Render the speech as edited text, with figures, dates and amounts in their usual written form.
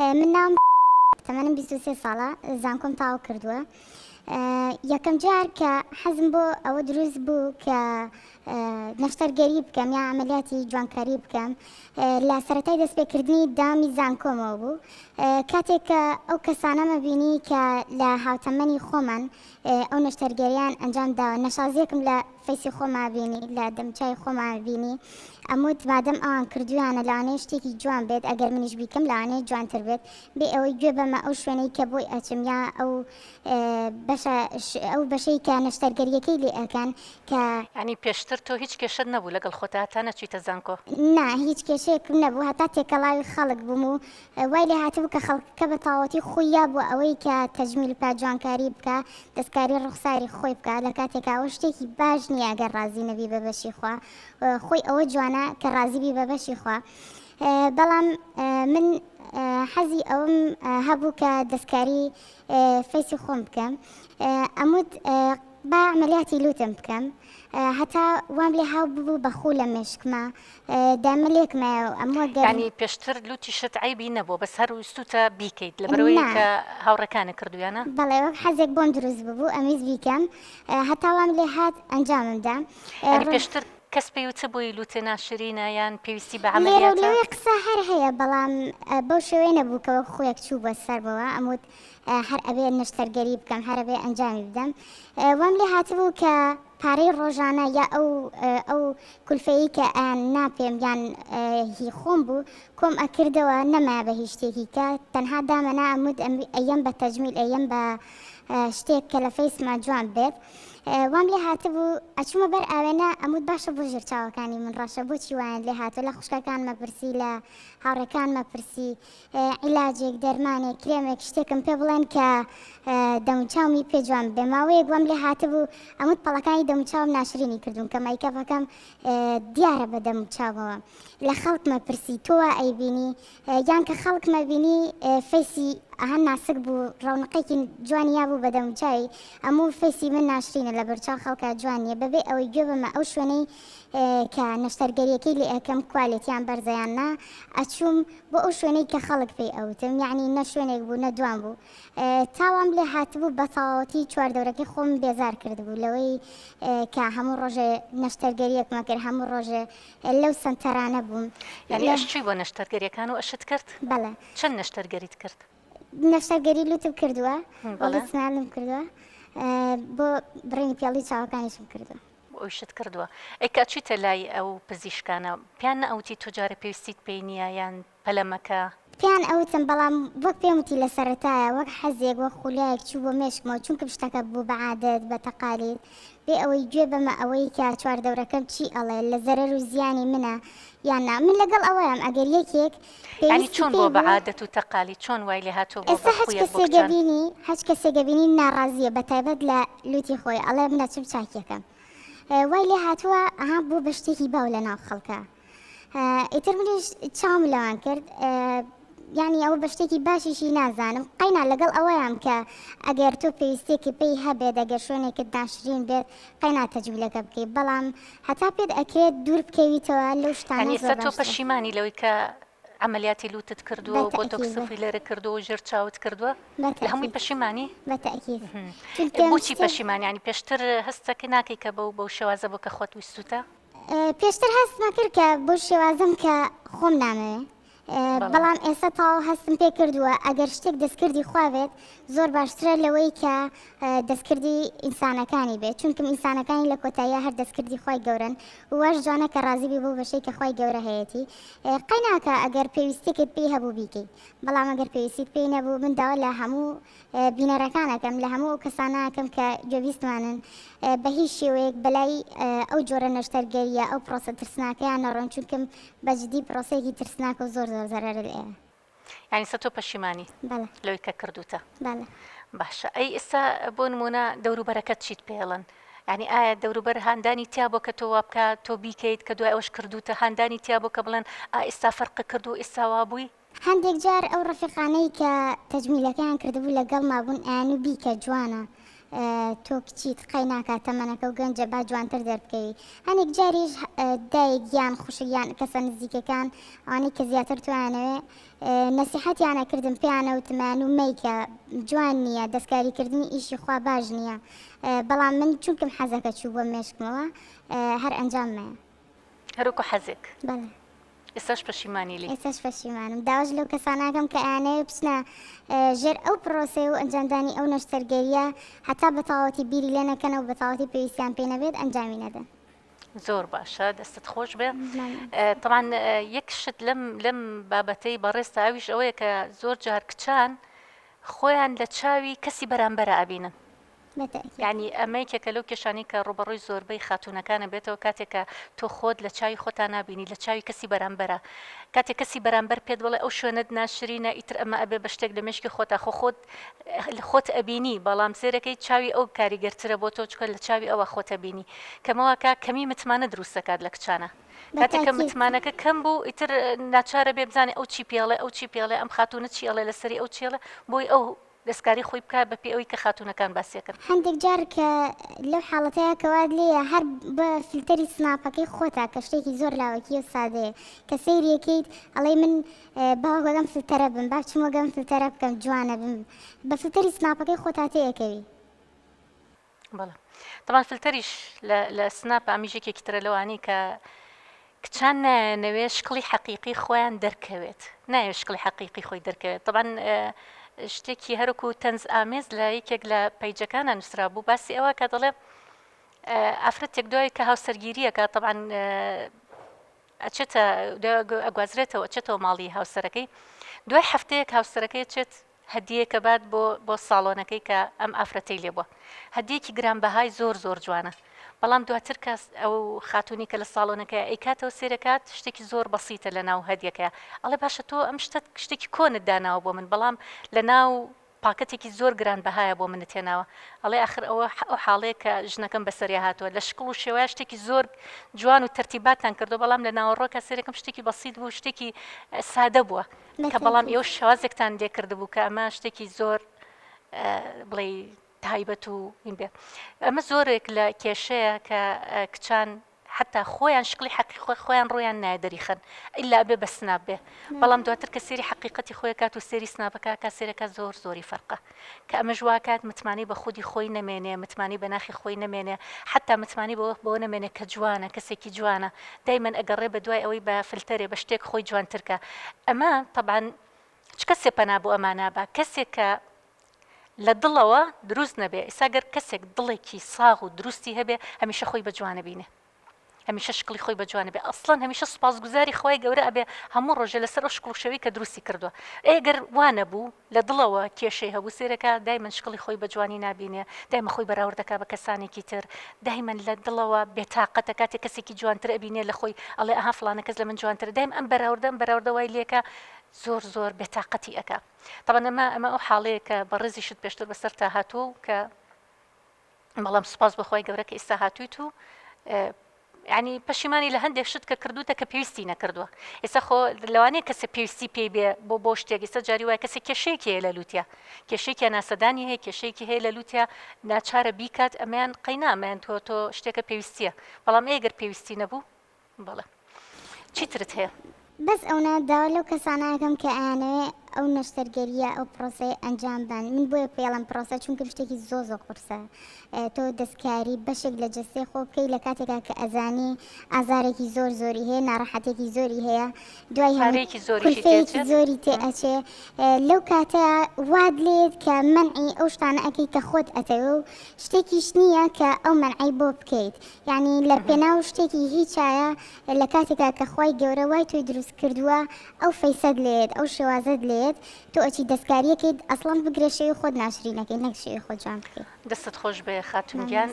من ناوم تەمەنم 23 ساڵە زانکۆم تەواو کردووە یەکەم جار کە حەزم بۆ ئەوە دروست بوو کە نەشتەرگەری بکەم یا عملیاتی جوانکاری بکەم لە سەرەتای دەستپێکردنی دامی زانکۆمەوە بوو کاتێک کە ئەو کەسانەمە بینی کە لە هاوتەمەنی خۆمان ئەو نەشتەرگەریان ئەنجام داوە نەشازیەکم لە face ی خۆما بینی لە دەمچوی خۆما بینی ئەموت مادەم ئەوان کردویانە لەوانەیە شتێکی جوان بێت ئەگەر منیش بیکەم لەوانەیە جوانتر بێت بێ ئەوەی گوێ بەمە ئەو شوێنەی کە بۆی ئەچم یا ئەو بەشە ئەو بەشەی کە نەشتەرگەریەکەی لێ ئەکەن کە یانی پێشتر تۆ هیچ کێشەت نەبوو لەگەڵ خۆتا هەتا نەچویتە زانکۆ؟ نا هیچ کێشەیەکم نەبوو هەتا تێکەڵاوی خەڵک بووم و وای لێ هاتبوو کە خەڵکەکە بە تەواوەتی خووی یابووە ئەوەی کە تەجمیل بکا، جوانکاری بکا، دەستکاری ڕوخساری خۆی بکا، لە کاتێکا ئەوە شتێکی باش نییە ئەگەر ڕازی نەبی بە بەشی خوا، خۆی ئەوە جوانە کە ڕازی بی بە بەشی خوا. بەڵام من حەزی ئەوەم هەبوو کە دەستکاری face ی خۆم بکەم، ئەموت با عەمەلیاتی لوتم بکەم، هەتا وام لێ هاو ببوو بە خوو لە مێشکما دایمە لێکمایە و ئەموە گەر. یانی پێشتر لوتیشت عەیبی نەبووە بەس هەر ویستوتە بیکەیت لەبەرئەوەی نا. کە هاوڕێکانت کردویانە؟ بەڵێ وەک حەزێک بۆم دروست ببوو ئەمویست بیکەم هەتا وام لێ هات ئەنجامم دا. یانی پێشتر کەس پێی وتبووی لوتێ ناشرینە یان پێویستی بە لێرەو عەمەلیاتە؟ لەوێ قسە هەر هەیە بەڵام بەو شێوەیە نەبوو کە وەک خویەک چووبوە سەرمەوە ئەموت هەر ئەبێ نەشتەرگەری بکەم هەر ئەبێ ئەنجامی بدەم وام لێ هاتبوو کە پارەی ڕۆژانە یا ئەو ئەو کولفەیەی کە ئەیان نا پێم یان هی خۆم بوو کۆم ئەکردەوە نەمایە بە هیچ شتێکی کە تەنها دامەنا ئەموت ئەیەم بە تەجمیل ئەیەم بە شتێک کە لە face ما جوان بێت وام لێ هاتبوو ئەچوومە بەر ئاوێنە ئەموت باشە بۆ ژێر چاوەکانی من ڕەشە بۆچی وایان لێ هاتووە لە خوشکەکانمە پرسی لە هاوڕێکانمە پرسی عیلاجێک، دەرمانێک، کرێمێک، شتێکم پێ بڵێن کە دەموچاومی پێ جوان ببێ. ماوەیەک وام لێ هاتبوو ئەموت پەڵەکانی دەموچاوم ناشرینی کردوون کە مەیکەپەکەم دیارە بە دەموچاومەوە. لە خەڵکمە پرسی تۆ وا ئەیبینی؟ یان کە خەڵکمە بینی face ی ئەها ناسک بوو ڕەونقێکی جوانی یابوو بە دەموچاوی ئەموو face ی من ناشرینە لەبەرچاو خەڵکا جوان نییە بەبێ ئەوەی گوێ بەمە ئەو شوێنەی کە نەشتەرگەریەکەی لێ ئەکەم کوالێتیان بەرزە یان نا ئەچووم بۆ ئەو شوێنەی کە خەڵک پێی ئەوتم یەعنی نە شوێنێک بوو نە دوان بوو تا وام لێ هاتبوو بە تەواوەتی چواردەورەکەی خۆم بێزار کردبوو لەوەی کە هەموو ڕۆژێ نەشتەرگەریەکمە کرد هەموو ڕۆژێ لەو سەنتەرانە بووم یانی ئەشچووی بۆ نەشتەرگەریەکان و ئەشت کرد؟ بەڵێ. چەند نەشتەرگەریت کرد؟ نەشتەرگەری لوتم کردووە، بەڵێ سمایلم کردووە، بۆ بڕینی پێڵوی چاوەکانیشم کردووە. ئەویشت کردووە. ئەی کە ئەچوویتە لای ئەو پزیشکانە پێیان نەئەوتی تۆ جارێ پێویستیت پێی نییە یان پەلە مەکە؟ پێیان ئەوتم بەڵام وەک پێم وتی لە سەرەتایە وەک حەزێک وەک خولیایەک چوو بۆ مێشکمەوە چونکم شتەکە بوو بە عادەت بە تەقالید بێ ئەوەی گوێ بەمە ئەوەی کە چواردەورەکەم چی ئەڵێ لە زەرەر و زیانی منە یان نا من لەگەڵ ئەوەیام ئەگەر یەکێک یانی پێویستی چۆن پێی بووە بە بوو عادەت و تەقالید چۆن وای لێ هاتووە بووە ئێستا بە هەچ خویەک بۆ کەسێک کچان؟ ئەبینی هەچ کەسێک ئەبینی ناڕازیە بە تایبەت لە لوتی خۆی ئەڵێ من ئەچم چاکیەکەم وای لێ هاتووە ئەها بوو بە شتێکی باو لە ناو خەڵکا ئیتر منیش چاوم لەوان کرد یعنی ئەوە بە شتێکی باشیشی نازانم قەینا لەگەڵ ئەوەیام کە ئەگەر تۆ پێویستێکی پێی هەبێت ئەگەر شوێنێکت ناشرین بێت قەینا تەجمیلەکە بکەیت بەڵام هەتا پێت ئەکرێت دوور بکەویتەوە لەو شتانە یانی زۆر ئێستا تۆ باشترە. پەشیمانی لەوەی کە عەمەلیاتی لوتت کردووە و بۆتۆکس بەتەئکید و فیلەرت کردووە و ژێر چاوت کردووە لە هەمووی بەتەئکید پەشیمانی؟ بەتەئکید چونکە بۆچی شتێک پەشیمانی یانی پێشتر هەستەک ناکەی کە بەو بەو شێوازە بوو کە خۆت ویستوتە؟ پێشتر هەستمە کرد کە بەو شێوازەم کە خۆم نامەوێ بەڵام ئێستا تەواو هەستم پێ کردووە ئەگەر شتێک دەستکردی خوا بێت زۆر باشترە لەوەی کە دەستکردی ئینسانەکانی بێت چونکم ئینسانەکانی لە کۆتاییە هەر دەستکردی خوای گەورەن و واش جوانە کە ڕازی بی بەو بەشەی کە خوای گەورە هەیەتی قەیناکە ئەگەر پێویستیەکت پێی هەبوو بیکەی بەڵام ئەگەر پێویستیت پێی نەبوو من داوا لە هەموو بینەرەکان ئەکەم لە هەموو ئەو کەسانە ئەکەم کە گوێبیستمانن بە هیچ شێوەیەک بەلای ئەو جۆرە نەشتەرگەریە ئەو پرۆسە ترسناکەیان نەڕۆن چونکم بە جدی پرۆسەیەکی ترسناکە و زۆر زۆر زەرەرت ئەیە. یانی سە تۆ پەشیمانی بەڵێ. لەوەی کە کردوتە؟ بەڵێ. باشە ئەی ئێستا بۆ نمونە دەوروبەرەکەت چیت پێڵن؟ یانی ئایا دەوروبەر هاندانی تیا بۆ کە تۆ وا بکە تۆ بیکەیت کە دوای ئەوەش کردوتە هاندانی تیا بۆ کە بڵێن ئا ئێستا فەرقت کردو ئێستا وا بووی؟ هەندێک جار ئەو ڕەفیقانەی کە تەجمیلەکەیان کردبوو لەگەڵما بوون ئەیانوو بیکە جوانە. تۆ کچیت قەی ناکات تەمەنەکە و گەنجە با جوانتر دەربکەوی هەنێک جاریش دایک یان خوشک یان کەسە نزیکەکان ئەوانەی کە زیاتر تۆیانەوێ نەسیحەتیان ئەکردم پێیان ئەوتمان و مەیکە جوان نییە دەستکاری کردنی ئیشی خوا باش نییە بەڵام من چونکم حەزەکە چوو بۆ مێشکمەوە هەر ئەنجام مایە. هەروەکو حەزێک. بەڵێ. ئێستاش پەشیمانی لێی؟ ئێستاش پەشیمانم. داواش لەو کەسانە ئەکەم کە ئەیانەوێ بچنە ژێر ئەو پرۆسەیە و ئەنجامدانی ئەو نەشتەرگەرییە هەتا بە تەواوەتی بیری لێ نەکەنەوە بە تەواوەتی پێویستیان پێی نەبێت ئەنجامی نەدەن. زۆر باشە دەستت خۆش بێ تەبعەن یەک شت لەم لەم بابەتەی بەڕێزتا ئەویش ئەوەیە کە زۆر جار کچان خۆیان لە چاوی کەسی بەرامبەرا ئەبینن یانی ئەمە یەکێکە لەو کێشانەی کە ڕووبەڕووی زۆربەی خاتوونەکان ئەبێتەوە کاتێک کە تۆ خۆت لە چاوی خۆتا نابینی لە چاوی کەسی بەرامبەرە کاتێک کەسی بەرامبەر پێت بڵێ ئەو شوێنەت ناشرینە ئیتر ئەمە ئەبێ بە شتێک لە مێشکی خۆتا خۆ خۆت خۆت ئەبینی بەڵام سێرەکەی چاوی ئەو کاریگەرترە بۆ تۆ چکە لە چاوی ئەوە خۆت ئەبینی کەمەوەکە کەمی متمانە دروست دەکات لە کچانە کاتێک کە متمانەکە کەم بوو ئیتر ناچارە بێ بزانێ ئەو چی پێڵێ ئەو چی پێڵێ ئەم خاتوونە چی ئەڵێ لەسەری ئەو چی ئەڵێ بۆی ئەو دەستکاری خۆی بکات بە پێی ئەوەی کە خاتوونەکان باسی ئەکەن. هەندێک جار کە لەو حاڵەتەیا کە وات لێیە هەر بە فلتەری سناپەکەی خۆتا کە شتێکی زۆر لاوەکیە و سادەیە کە سەیری ئەکەیت ئەڵێی من با وەک ئەم فلتەرە بم با بچم وەک ئەم فلتەرە بکەم جوانە بم بە فلتەری سناپەکەی خۆتا تێئەکەوی. بەڵێ تەبعەن فلتەریش لە لە سناپ ئەمیش یەکێکی ترە لەوانەی کە کچان نایانەوێ شکڵی حەقیقی خۆیان دەرکەوێت نایەوێت شکڵی حەقیقی خۆی دەرکەوێت تەبعەن شتێکی هەرکو تەنز ئامێز لە یەکێک لە پەیجەکانە نووسرا بوو باسی ئەوە کە دەڵێ ئافرەتێک دوای کە هاوسەرگیریەکە تەبعەن ئەچێتە ئەگوازرێتەوە ئەچێتەوە ماڵی هاوسەرەکەی دوای هەفتەیەک هاوسەرەکەی چێت هەدیەیەک ئەبات بۆ بۆ ساڵۆنەکەی کە ئەم ئافرەتەی لێ بووە هەدیەکی گرانبەهای زۆر زۆر جوانە بەڵام دواتر کە ئەو خاتوونی کە لە ساڵۆنەکەی ئەیکاتەوە سێرەکات شتێکی زۆر بەسیتە لە ناو هەدیەکەیە ئەڵێ باشە تۆ ئەم شتە شتێکی کۆنت داناوە بۆ من بەڵام لە ناو پاکەتێکی زۆر گران بەهایە بۆ منت هێناوە ئەڵێ ئاخر ئەوە ئەو حاڵەیە کە ژنەکەم بەسەریا هاتووە لە شکڵ و شێوەیە شتێکی زۆر جوان و تەرتیباتان کردو بەڵام لە ناوەڕۆکە سێرەکەم شتێکی بەسیت بوو شتێکی سادە بووە کە بەڵام ئێوە شێوازێکتان لێ کردبوو کە ئەمە شتێکی زۆر بڵێ تایبەت و این بێ ئەمە زۆرێک لە کێشەیە کە کچان حتا خۆیان شکلی حەقی خۆی خۆیان ڕۆیان نایە دەریخەن ئیلا ئەبێ بە سناپ بێ بەڵام دواتر کە سێری حەقیقەتی خۆی کات و سێری سناپەکە کا سێرەکە زۆر زۆری فەرقە کە ئەمەش واکات متمانەی بە خودی خۆی نەمێنێ متمانەی بە ناخی خۆی نەمێنێ حتا متمانەی بەوە بەوە نەمێنێ کە جوانە کەسێکی جوانە دایمەن ئەگەڕێ بە دوای ئەوەی بە فلتەرێ بە شتێک خۆی جوانتر کا ئەمە تەبعەن چ کەسێ پەنا بۆ ئەمە نابا کەسێک کە لە دڵەوە دروست نەبێ ئیسا گەر کەسێک دڵێکی ساغ و دروستی هەبێ هەمیشە خۆی بە جوانە بینێ هەمیشە شکڵی خۆی بە جوانە بێ ئەسڵەن هەمیشە سوپاسگوزاری خوای گەورە ئەبێ هەموو ڕۆژێ لەسەر ئەو شکڵ و شێوەی کە دروستی کردووە ئەی گەر وا نەبوو لە دڵەوە کێشەی هەبوو سێرەکە دایمەن شکڵی خۆی بە جوانی نابینێ دایمە خۆی بەراورد دەکا بە کەسانێکی تر دایمەن لە دڵەوە بێتاقەتە کاتێ کەسێکی جوانتر ئەبینێ لە خۆی ئەڵێ ئەها فڵانە کەس لە من جوانترە دایم ئەم بەراوردە ئەم بەراوردە وای لێکا زۆر زۆر بێتاقەتی ئەکا تەبعەن ئەمە ئەمە ئەو حاڵەیە کە بەڕێزیشت پێشتر بەسەرتا هاتووە و کە بەڵام سوپاس بۆ خوای گەورە کە ئیستا هاتوویت و ینی پەشیمانی لە هەندێک شت کە کردوتە کە پێویستی نەکردووە ئێستا خۆ لەوانەیە کەسە پێویستی پێی بێ بۆ بۆ شتێک ئێستا جاری وایە کەسێک کێشەیەکی هەیە لە لوتیا کێشەیەکی ناسەدانی هەیە کێشەیەکی هەیە لە لوتیا ناچارە بیکات ئەمەیان قەینا ئەمەیان تۆ تۆ شتێکە پێویستیە بەڵام ئەگەر پێویستی نەبوو بەڵێ چی ترت هەیە؟ بەس ئەونە داوا لەو کەسانە ئەکەم کە ئەیانەوێ ئەو نەشتەرگەریە ئەو پرۆسەیە ئەنجام بەن من بۆیە پێڵم پرۆسە چونکە شتێکی زۆ زۆ قورسە تۆ دەستکاری بەشێک لە جەستەی خۆ بکەی لە کاتێکا کە ئەزانی ئازارێکی زۆر زۆری هەیە ناڕەحەتێکی زۆری هەیە دوای هەموو پارەیەکی زۆریشی کولفەیەکی تێچێت زۆری تێ ئەچێ لەو کاتە وات لێت کە مەنعی ئەو شتانە ئەکەی کە خۆت ئەتەوێ و شتێکیش نییە کە ئەو مەنعەی بۆ بکەیت یانی لە پێناو شتێکی هیچایە لە کاتێکا کە خوای گەورە وای تۆی دروست کردووە ئەو فەیسەت لێیەت ئەو شێوازەت لێیەت تۆ ئەچی دەستکاریەکەیت ئەسڵەن بگرە شێوی خۆت ناشرینەکەی نەک شێوی خۆت جوان بکەی. دەستت خۆش بێ خاتوون گیان.